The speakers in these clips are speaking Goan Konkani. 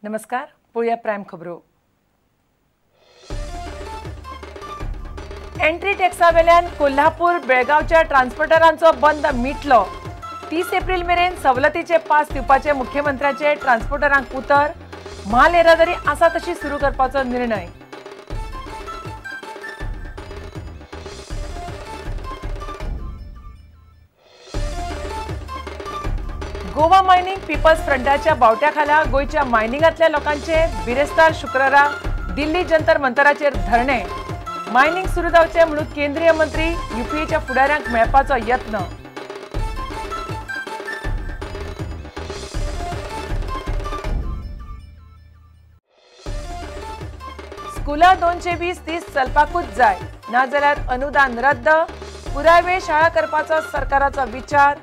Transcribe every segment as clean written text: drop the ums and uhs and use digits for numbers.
नमस्कार, पळोवया प्रायम खबरो. एंट्री टॅक्सा वेल्यान कोल्हापूर बेळगांवच्या ट्रान्सपोर्टरांचो बंद मिटलो. 30 एप्रिल मेरेन सवलतीचे पास दिवपाचे मुख्यमंत्र्याचे ट्रान्सपोर्टरांक उतर. म्हाल येरादारी आसा तशी सुरू करपाचो निर्णय. गोवा मायनिंग पीपल्स फ्रंटाच्या बावट्या खाला गोंयच्या मायनिंगांतल्या लोकांचे बिरेस्तार शुक्रारा दिल्ली जंतर मंतराचेर धरणे. मायनिंग सुरू जावचें म्हणून केंद्रीय मंत्री युपीएच्या फुडाऱ्यांक मेळपाचो यत्न. स्कुलां 220 दीस चलपाकूच जाय, नाजाल्यार अनुदान रद्द. पुराय वेळ शाळा करपाचो सरकाराचो विचार.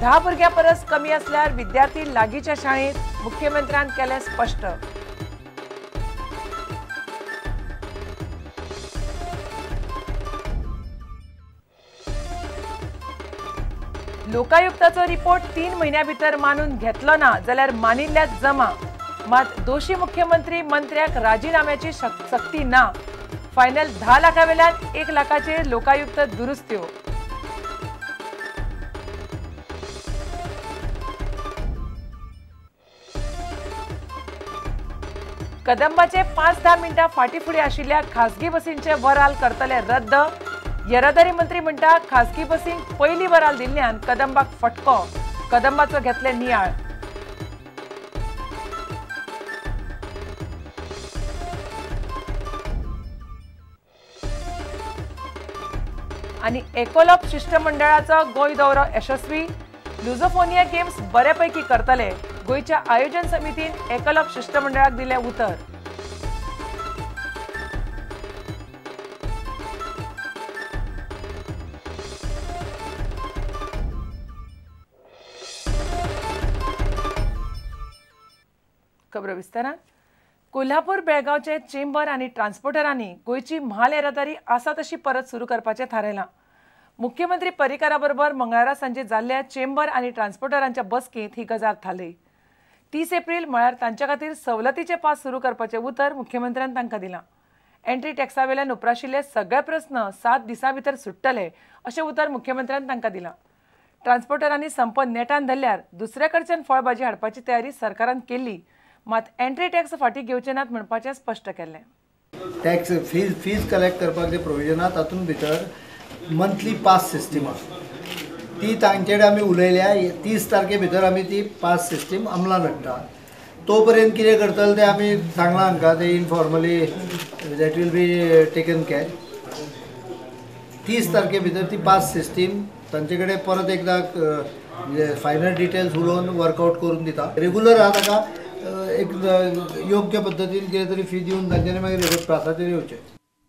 10 भुरग्यां परस कमी असल्यार विद्यार्थी लागींच्या शाळेंत, मुख्यमंत्र्यान केलें स्पश्ट. लोकायुक्ताचो रिपोर्ट 3 म्हयन्यां भितर मानून घेतलो ना जाल्यार मानिल्ल्यात जमा. मात दोशी मुख्यमंत्री मंत्र्याक राजीनाम्याची सक्ती ना. फायनल 10 लाखां वेल्यान 1 लाखाचेर लोकायुक्त दुरुस्त्यो. कदंबाचे 5-10 मिनटां फाटीं फुडें आशिल्ल्या खासगी बसींचे वराल करतले रद्द. येरादारी मंत्री म्हणटा खासगी बसींक पयली वराल दिल्ल्यान कदंबाक फटको. कदंबाचो घेतले नियाळ. आनी एकोलॉप शिश्टमंडळाचो गोंय दौरो यशस्वी. लुझोफोनिया गेम्स बऱ्यापैकी करतले. गोंयच्या आयोजन समितीन एकोलॉप शिश्टमंडळाक दिलें उतर. खबरो विस्तारान. कोल्हापूर बेळगांवचे चेंबर आनी ट्रान्सपोर्टरांनी गोंयची म्हाल येरादारी आसा तशी परत सुरू करपाचें थारायलां. मुख्यमंत्री पर्रीकारा बरोबर मंगळारा सांजे जाल्ल्या चेंबर आनी ट्रान्सपोर्टरांच्या बसकेंत ही गजाल थारली. 30 एप्रिल म्हळ्यार तांच्या खातीर सवलतीचे पास सुरू करपाचें उतर मुख्यमंत्र्यान तांकां दिलां. एंट्री टॅक्सा वेल्यान उप्राशिल्ले सगळे प्रस्न 7 दिसां भितर सुट्टले अशें उतर मुख्यमंत्र्यान तांकां दिलां. ट्रान्सपोर्टरांनी संप नेटान धरल्यार दुसऱ्या कडच्यान फळभाजी हाडपाची तयारी सरकारान केल्ली, मात एंट्री टॅक्स फाटीं घेवचे नात म्हणपाचें स्पश्ट केल्लें. टॅक्स फीज कलेक्ट करपाक जे प्रोविजन आहा तातूंत भितर मंथली पास सिस्टीम आसा, ती तांचे कडेन आमी उलयल्या. 30 तारखे भितर आमी ती पास सिस्टीम अंमलान हाडटा. तो पर्यंत कितें करतले तें आमी सांगलां हांकां, ते informally that will be taken care. 30 तारखे भितर ती पास सिस्टीम तांचे कडेन परत एकदां फायनल डिटेल्स उलोवन वर्कआवट करून दिता. रेगुलर आहा ताका एक योग्य पद्दतीन कितें तरी फी दिवन तांच्यांनी मागीर प्रासाचेर येवचें.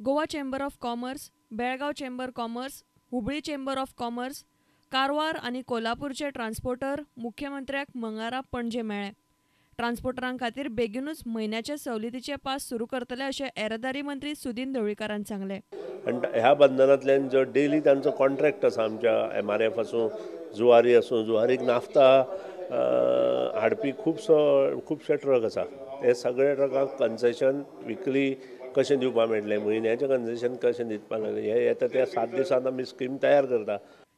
Goa chamber of commerce, Belgaum chamber commerce, Hubli chamber of commerce, Karwar आनी कोल्हापूरचे ट्रान्सपोर्टर मुख्यमंत्र्याक मंगळारा पणजे मेळ्ळे. ट्रान्सपोर्टरां खातीर बेगीनूच म्हयन्याचे सवलतीचे पास सुरू करतले अशें येरादारी मंत्री सुदीन ढवळीकारान सांगलें. आनी ह्या बंधनांतल्यान जो डेली तांचो कॉन्ट्रॅक्ट आसा आमच्या एमआरएफ आसूं, जुवारी आसूं, जुवारीक नाफ्ता हाडपी खुबशे ट्रक आसा. हे सगळे ट्रकांक कन्सेशन विकली कशें दिवपाक मेळटलें, म्हयन्याचें कन्सेशन कशें दिवपाक मेळटलें, हें येता त्या 7 दिसांत आमी स्कीम तयार करता.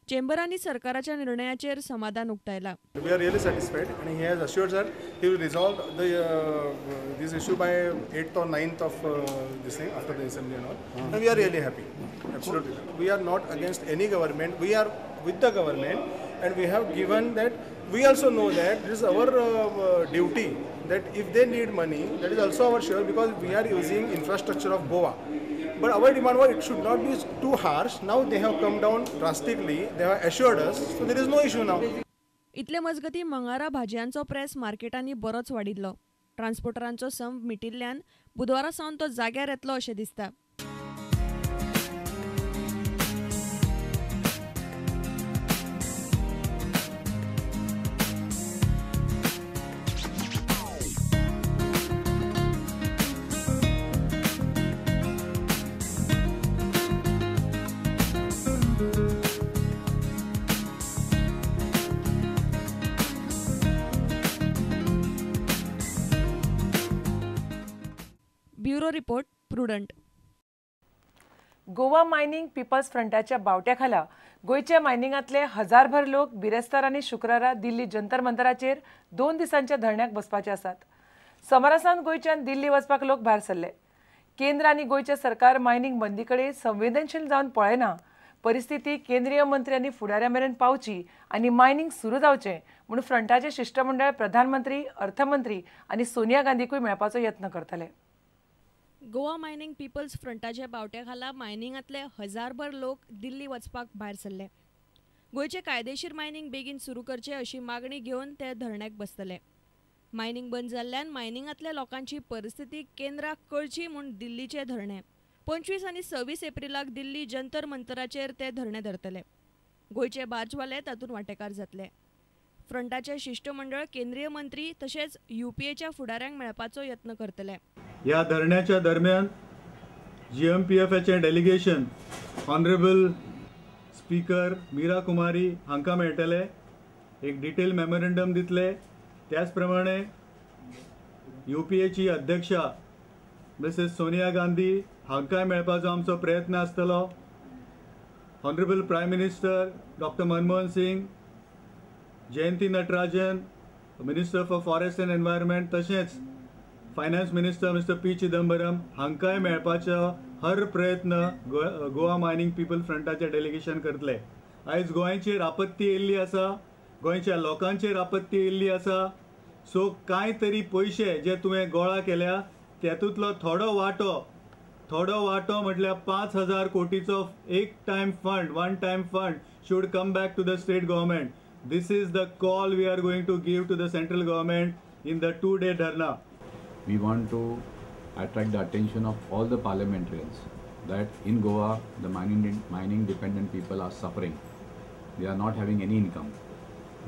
चेंबरांनी सरकाराच्या निर्णयाचेर समाधान उक्तायलां. We are really satisfied and he has assured that he will resolve the this issue by 8th or 9th of this thing after the assembly and all. And we are really happy. Absolutely. We are not against any government. We are with the government and we have given that. We also know that this is our duty that if they need money, that is also our share because we are using infrastructure of Goa. But our demand was it should not be too harsh. Now they have come down drastically. They have assured us, so there is no issue now. इतले मजगती मंगळारा भाजयांचो प्रेस मार्केटांनी बरोच वाडिल्लो. ट्रान्सपोर्टरांचो संप मिटिल्ल्यान बुधवारा सावन तो जाग्यार येतलो अशें दिसता. Bureau report, Prudent. Goa mining people's फ्रंटाच्या बावट्या खाला गोंयच्या मायनिंगांतले हजारभर लोक बिरेस्तार आनी शुक्रारा दिल्ली जंतर मंतराचेर 2 दिसांच्या धरण्याक बसपाचे आसात. सोमारासान गोंयच्यान दिल्ली वचपाक लोक भायर सरले. केंद्र आनी गोंयचें सरकार मायनिंग बंदी कडेन संवेदनशील जावन पळयना. परिस्थिती केंद्रीय मंत्री आनी फुडाऱ्यां मेरेन पावची आनी मायनिंग सुरू जावचें म्हूण फ्रंटाचें शिश्टमंडळ प्रधानमंत्री, अर्थमंत्री आनी सोनिया गांधीकूय मेळपाचो यत्न करतले. गोवा मायनिंग पीपल्स फ्रंटाच्या बावट्या खाला मायनिंगांतले हजारभर लोक दिल्ली वचपाक भायर सरले. गोंयचे कायदेशीर मायनिंग बेगीन सुरू करचे अशी मागणी घेवन ते धरण्याक बसतले. मायनिंग बंद जाल्ल्यान मायनिंगांतल्या लोकांची परिस्थिती केंद्राक कळची म्हूण दिल्लीचे धरणे 25 आनी 26 एप्रिलाक दिल्ली जंतर मंतराचेर ते धरणे धरतले. गोंयचे बार्जवाले तातूंत वांटेकार जातले. फ्रंटाचे शिश्टमंडळ केंद्रीय मंत्री तशेंच युपीएच्या फुडाऱ्यांक मेळपाचो यत्न करतले. ह्या धरण्याच्या दरम्यान जीएमपीएफचे delegation honourable speaker Meera Kumari हांकां मेळटले, एक डिटेल मेमोरेंडम दितले. त्याच प्रमाणे युपीएची अध्यक्षा मिसेस सोनिया गांधी हांकांय मेळपाचो आमचो प्रयत्न आसतलो. Honourable prime minister doctor Manmohan Singh, Jayanti Natarajan, minister for forest and environment, तशेंच finance minister mister P Chidambaram हांकांय मेळपाचो हर प्रयत्न गोवा मायनिंग पीपल फ्रंटाचे डेलिगेशन करतले. आयज गोंयचेर आपत्ती येयल्ली आसा, गोंयच्या लोकांचेर आपत्ती येयल्ली आसा. सो कांय तरी पयशे जे तुवें गोळा केल्या तेतूंतलो थोडो वांटो म्हटल्यार 5,000 कोटीचो एक time fund, one time fund should come back to the state government. This is the call we are going to give to the central government in the 2-day dharna. We want to attract the attention of all the parliamentarians that in Goa the mining dependent people are suffering. They are not having any income.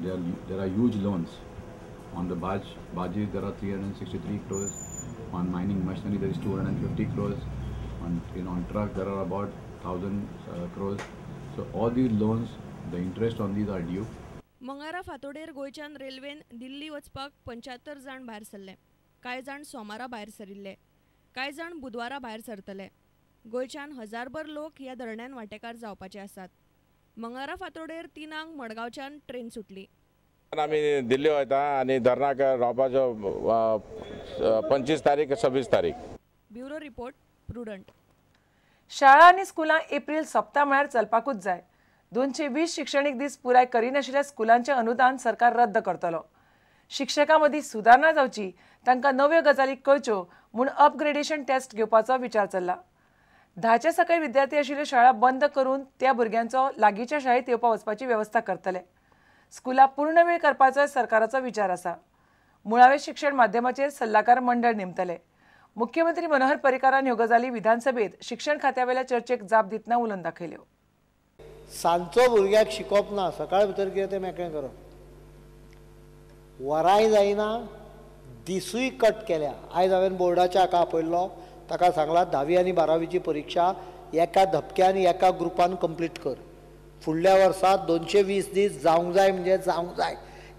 There are huge loans. On the barges there are 363 crores. On mining machinery there is 250 crores. On truck there are about 1,000 crores. So all these loans, the interest on these are due. मंगळारा फातोडेर गोंयच्यान रेल्वेन दिल्ली वचपाक 75 जाण भायर सरले. कांय जाण सोमारा भायर सरिल्ले, कांय जाण बुधवारा भायर सरतले. गोंयच्यान हजारभर लोक ह्या धरण्यान वांटेकार जावपाचे आसात. मंगळारा फातोडेर 3 मडगांवच्यान ट्रेन सुटली. आमी दिल्ली वयता आनी धरणाक रावपाचो 25 तारीख 26 तारीख. Bureau report, Prudent. शाळा आनी स्कुलां एप्रील सोंपता म्हळ्यार चलपाकूच जाय. 220 शिक्षणीक दीस पुराय करिनाशिल्ल्या स्कुलांचें अनुदान सरकार रद्द करतलो. शिक्षकां मदीं सुदारणा जावची, तांकां नव्यो गजाली कळच्यो म्हूण अपग्रेडेशन टेस्ट घेवपाचो विचार चल्ला. 10च्या सकयल विद्यार्थी आशिल्ल्यो शाळा बंद करून त्या भुरग्यांचो लागींच्या शाळेंत येवपा वचपाची वेवस्था करतले. स्कुलां पूर्ण वेळ करपाचोय सरकाराचो विचार आसा. मुळावें शिक्षण माध्यमाचेर सल्लागार मंडळ नेमतले. मुख्यमंत्री मनोहर पर्रीकारान ह्यो गजाली विधानसभेत शिक्षण खात्यावेल्या चर्चेक जाप दितना उलोवन दाखयल्यो. सांजचो भुरग्याक शिकोवप ना, सकाळ भितर कितें तें मेकळें करप, वरांय जायना, दिसूय कट केल्या. आयज हांवें बोर्डाच्या हाका आपयल्लो, ताका सांगलां 10वी आनी 12वीची परिक्षा एका धपक्यान एका ग्रुपान कंप्लीट कर. फुडल्या वर्सा 220 दीस जावंक जाय म्हणजे जावंक जाय.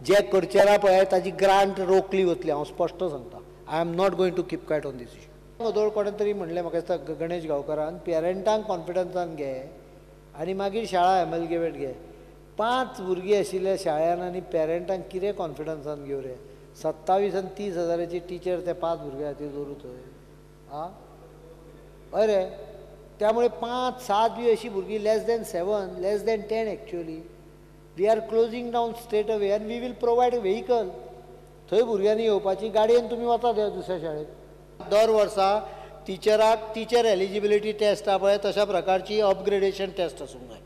जे करचे ना पळय ताजी ग्रांट रोखली वतली. हांव स्पश्ट सांगता, I am not going to keep quiet on this issue. वदोळ कोणें तरी म्हणलें म्हाका दिसता गणेश गांवकारान, पेरंटांक कॉन्फिडन्सान घे आनी मागीर शाळा एमलगेमेट घे. 5 भुरगीं आशिल्ल्या शाळेन आनी पेरंटांक कितें कॉन्फिडन्सान घेवं रे? 27 आनी 30 हजाराची टिचर ते 5 भुरग्यां खातीर दवरूं थंय? आं, हय रे. त्यामुळे 5, 7 बी अशी भुरगीं, less than 7, less than 10 actually, we are closing down straight away and we will provide vehicle. थंय भुरग्यांनी येवपाची गाडयेन तुमी वता दुसऱ्या शाळेत. दर वर्सा टिचराक टिचर एलिजिबिलिटी टेस्ट आहा पळय तशा प्रकारची अपग्रेडेशन टेस्ट आसूंक जाय.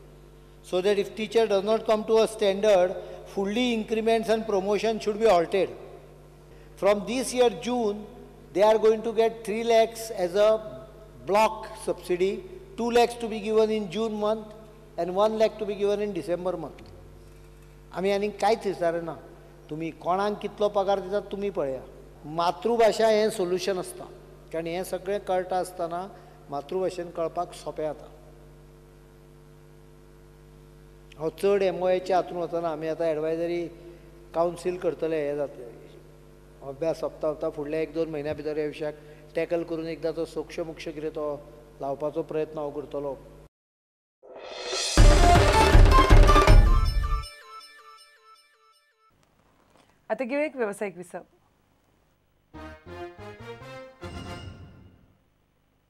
So that if teacher does not come to a standard, फुडली increments and promotion should be halted. From this year June they are going to get 3 lakhs as a block subsidy, 2 lakhs to be given in June month and 1 lakh to be given in December month. आमी आनीक कांयच विचारना, तुमी कोणाक कितलो पगार दितात तुमी पळया. मातृभाशा हें सोल्युशन आसता, कारण हें सगळें कळटा आसतना मातृभाशेन कळपाक सोंपें जाता. हांव चड एमओएच्या हातून वचना. आमी आतां एडवायजरी कावन्सील करतले, हें जातलें अभ्यास सोंपता सोंपता फुडल्या 1-2 म्हयन्या भितर ह्या विशयाक टॅकल करून एकदां तो सोक्ष मोक्ष कितें तो लावपाचो प्रयत्न हांव करतलो. आतां घेवया एक वेवसायीक विसव.